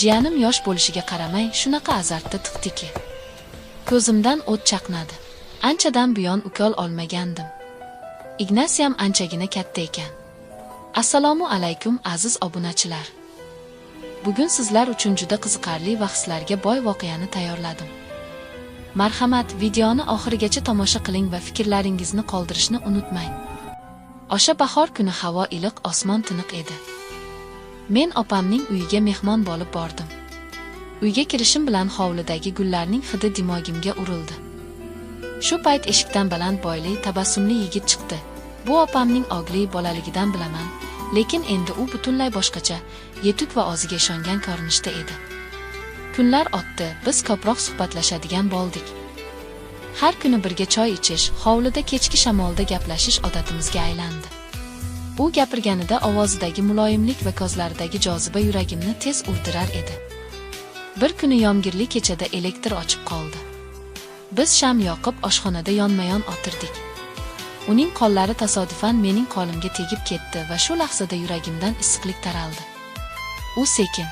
Jiyanim yosh bo'lishiga qaramay shunaqa azartda tiqdiki. Ko'zimdan o't chaqnadi. Anchadan buyon ukol olmagandim. Ignasiyam anchagina katta ekan. Assalomu alaykum aziz obunachilar. Bugun sizlar uchun juda qiziqarli va hislarga boy voqeani tayyorladim. Marhamat, videoni oxirigacha tomosha qiling va fikrlaringizni qoldirishni unutmang. O'sha bahor kuni havo iliq, osmon tiniq edi. Men opamning uyiga mehmon bo'lib bordim. Uyga kirishim bilan hovlidagi gullarning hidi dimog'imga urildi. Shu payt eshikdan baland bo'yli, tabassumli yigit chiqdi. Bu opamning o'g'li, bolaligidan bilaman, lekin endi u butunlay boshqacha, yetuk va o'ziga ishongan ko'rinishda edi. Kunlar o'tdi, biz ko'proq suhbatlashadigan bo'ldik. Har kuni birga choy ichish, hovlida kechki shamolda gaplashish odatimizga aylandi. U gapirganida ovozidagi muloyimlik va ko'zlaridagi joziba yuragimni tez urdirar edi. Bir kuni yomg'irli kechada elektr o'chib qoldi. Biz sham yoqib oshxonada yonma-yon o'tirdik. Uning qo'llari tasodifan mening qo'limga tegib ketdi va shu lahzada yuragimdan issiqlik taraldi. U sekin: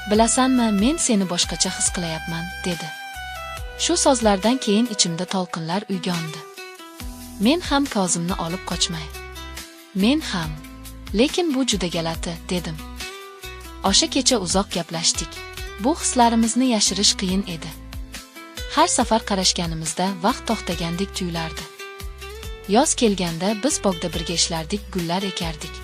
"Bilasanmi, men seni boshqacha his qilayapman", dedi. Shu so'zlardan keyin ichimda to'lqinlar uyg'ondi. Men ham ko'zimni olib qochmay. Men ham. Lekin bu juda g'alati, dedim. O'sha kecha uzoq gaplashdik. Bu hislarimizni yashirish qiyin edi. Har safar qarashganimizda vaqt to'xtagandek tuyulardi. Yoz kelganda biz bog'da birga ishlardik, gullar ekardik.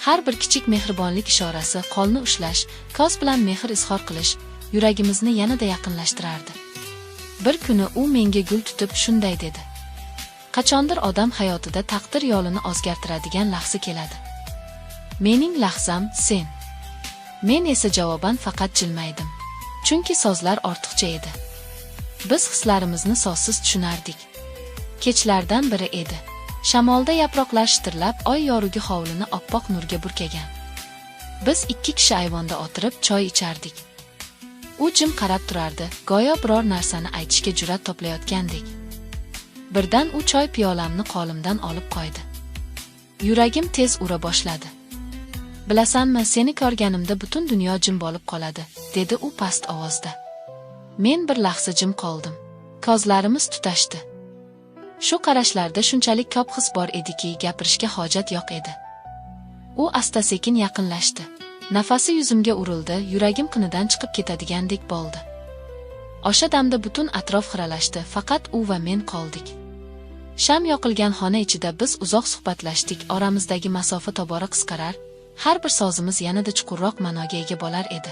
Har bir kichik mehribonlik ishorasi, qo'lni ushlash, ko'z bilan mehr izhor qilish yuragimizni yanada yaqinlashtirardi. Bir kuni u menga gul tutib shunday dedi: "Qachondir odam hayotida taqdir yo'lini o'zgartiradigan lahza keladi. Mening lahzam sen." Men esa javoban faqat jilmaydim. Chunki so'zlar ortiqcha edi. Biz hislarimizni so'zsiz tushunardik. Kechlardan biri edi. Shamolda yaproqlar shitirlab, oy yorug'i hovlini oppoq nurga burkagan. Biz ikki kishi ayvonda o'tirib choy ichardik. U jim qarab turardi, go'yo biror narsani aytishga jur'at toplayotgandek. Birdan u choy piyolamni qo'limdan olib qo'ydi. Yuragim tez ura boshladi. "Bilasanmi, seni ko'rganimda butun dunyo jim bo'lib qoladi", dedi u past ovozda. Men bir lahza jim qoldim. Ko'zlarimiz tutashdi. Shu qarashlarda shunchalik ko'p his bor ediki, gapirishga hojat yo'q edi. U asta-sekin yaqinlashdi. Nafasi yuzimga urildi, yuragim qinidan chiqib ketadigandek bo'ldi. O'sha damda butun atrof xiralashdi, faqat u va men qoldik. Sham yoqilgan xona ichida biz uzoq suhbatlashdik, oramizdagi masofa tobora qisqarar, har bir so'zimiz yanada chuqurroq ma'noga ega bo'lar edi.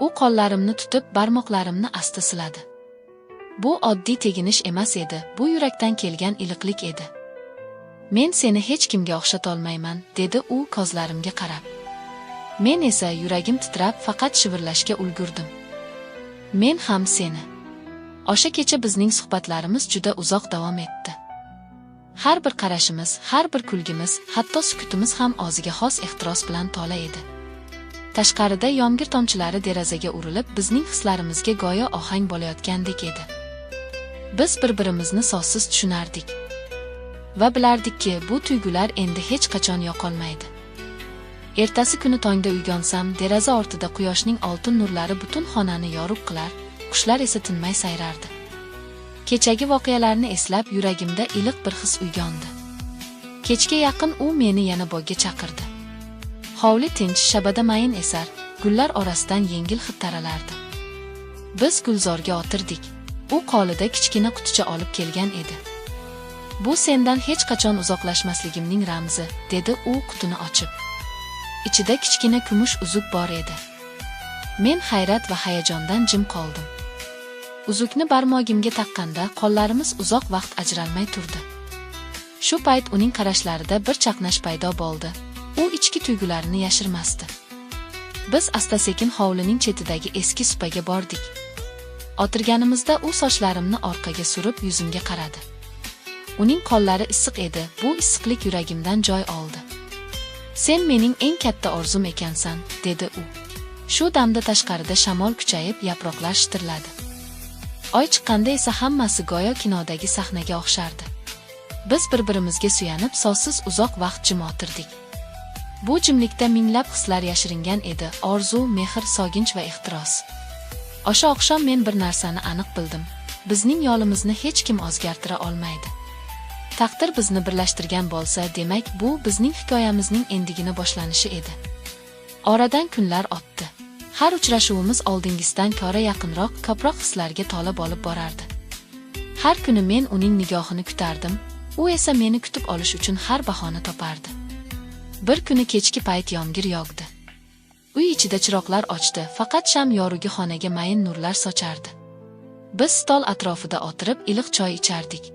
U qo'llarimni tutib, barmoqlarimni asta siladi. Bu oddiy teginish emas edi, bu yurakdan kelgan iliqlik edi. "Men seni hech kimga o'xshatolmayman", dedi u ko'zlarimga qarab. Men esa yuragim titrab faqat shivirlashga ulgurdim. "Men ham seni." O'sha kecha bizning suhbatlarimiz juda uzoq davom etdi. Har bir qarashimiz, har bir kulgimiz, hatto sukutimiz ham o'ziga xos ehtiros bilan to'la edi. Tashqarida yomg'ir tomchilari derazaga urilib, bizning hislarimizga go'yo ohang bo'layotgandek edi. Biz bir-birimizni so'zsiz tushunardik va bilardikki, bu tuyg'ular endi hech qachon yo'qolmaydi. Ertasi kuni tongda uyg'onsam, deraza ortida quyoshning oltin nurlari butun xonani yorug' qilar, qushlar esa tinmay sayrardi. Kechagi voqealarni eslab yuragimda iliq bir his uyg'ondi. Kechga yaqin u meni yana bog'ga chaqirdi. Hovli tinch, shabada mayin esar, gullar orasidan yengil hid taralardi. Biz gulzorga o'tirdik. U qo'lida kichkina quticha olib kelgan edi. "Bu sendan hech qachon uzoqlashmasligimning ramzi", dedi u qutini ochib. Ichida kichkina kumush uzuk bor edi. Men hayrat va hayajondan jim qoldim. Uzukni barmog'imga taqqanda qo'llarimiz uzoq vaqt ajralmay turdi. Shu payt uning qarashlarida bir chaqnash paydo bo'ldi. U ichki tuyg'ularini yashirmasdi. Biz asta-sekin hovlining chetidagi eski supaga bordik. O'tirganimizda u sochlarimni orqaga surib yuzimga qaradi. Uning qo'llari issiq edi, bu issiqlik yuragimdan joy oldi. "Sen mening eng katta orzum ekansan", dedi u. Shu damda tashqarida shamol kuchayib, yaproqlar shitirladi. Oy chiqqanda esa hammasi go'yo kinodagi sahnaga o'xshardi. Biz bir-birimizga suyanib, so'zsiz uzoq vaqt jim o'tirdik. Bu jimlikda minglab hislar yashiringan edi: orzu, mehr, soginch va ehtiros. O'sha oqshom men bir narsani aniq bildim. Bizning yo'limizni hech kim o'zgartira olmaydi. Taqdir bizni birlashtirgan bo'lsa, demak, bu bizning hikoyamizning endigina boshlanishi edi. Oradan kunlar o'tdi. Har uchrashuvimiz oldingisidan ko'ra yaqinroq, ko'proq hislarga to'la bo'lib borardi. Har kuni men uning nigohini kutardim, u esa meni kutib olish uchun har bahona topardi. Bir kuni kechki payt yomg'ir yog'di. Uy ichida chiroqlar o'chdi, faqat sham yorug'i xonaga mayin nurlar sochardi. Biz stol atrofida o'tirib iliq choy ichardik.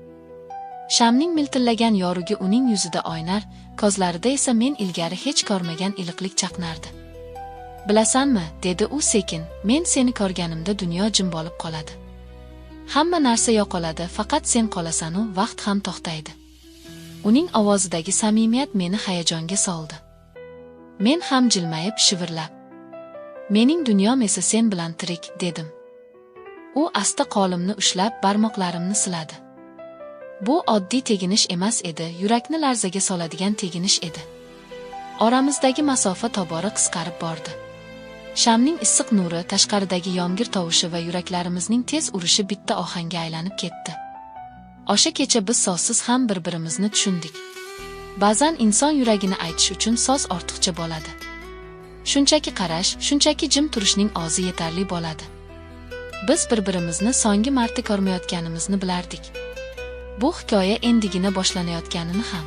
Shamning miltillagan yorug'i uning yuzida o'ynar, ko'zlarida esa men ilgari hech ko'rmagan iliqlik chaqnardi. "Bilasanmi," dedi u sekin, "men seni ko'rganimda dunyo jim bo'lib qoladi. Hamma narsa yo'qoladi, faqat sen qolasan-u, vaqt ham to'xtaydi." Uning ovozidagi samimiyat meni hayajonga soldi. Men ham jilmayib shivirlab, "Mening dunyom esa sen bilan tirik," dedim. U asta qo'limni ushlab, barmoqlarimni siladi. Bu oddiy teginish emas edi, yurakni larzaga soladigan teginish edi. Oramizdagi masofa tobora qisqarib bordi. Shamning issiq nuri, tashqaridagi yomg'ir tovushi va yuraklarimizning tez urishi bitta ohangga aylanib ketdi. O'sha kecha biz so'zsiz ham bir-birimizni tushundik. Ba'zan inson yuragini aytish uchun so'z ortiqcha bo'ladi. Shunchaki qarash, shunchaki jim turishning o'zi yetarli bo'ladi. Biz bir-birimizni so'nggi marta ko'rmayotganimizni bilardik. Bu hikoya endigina boshlanayotganini ham.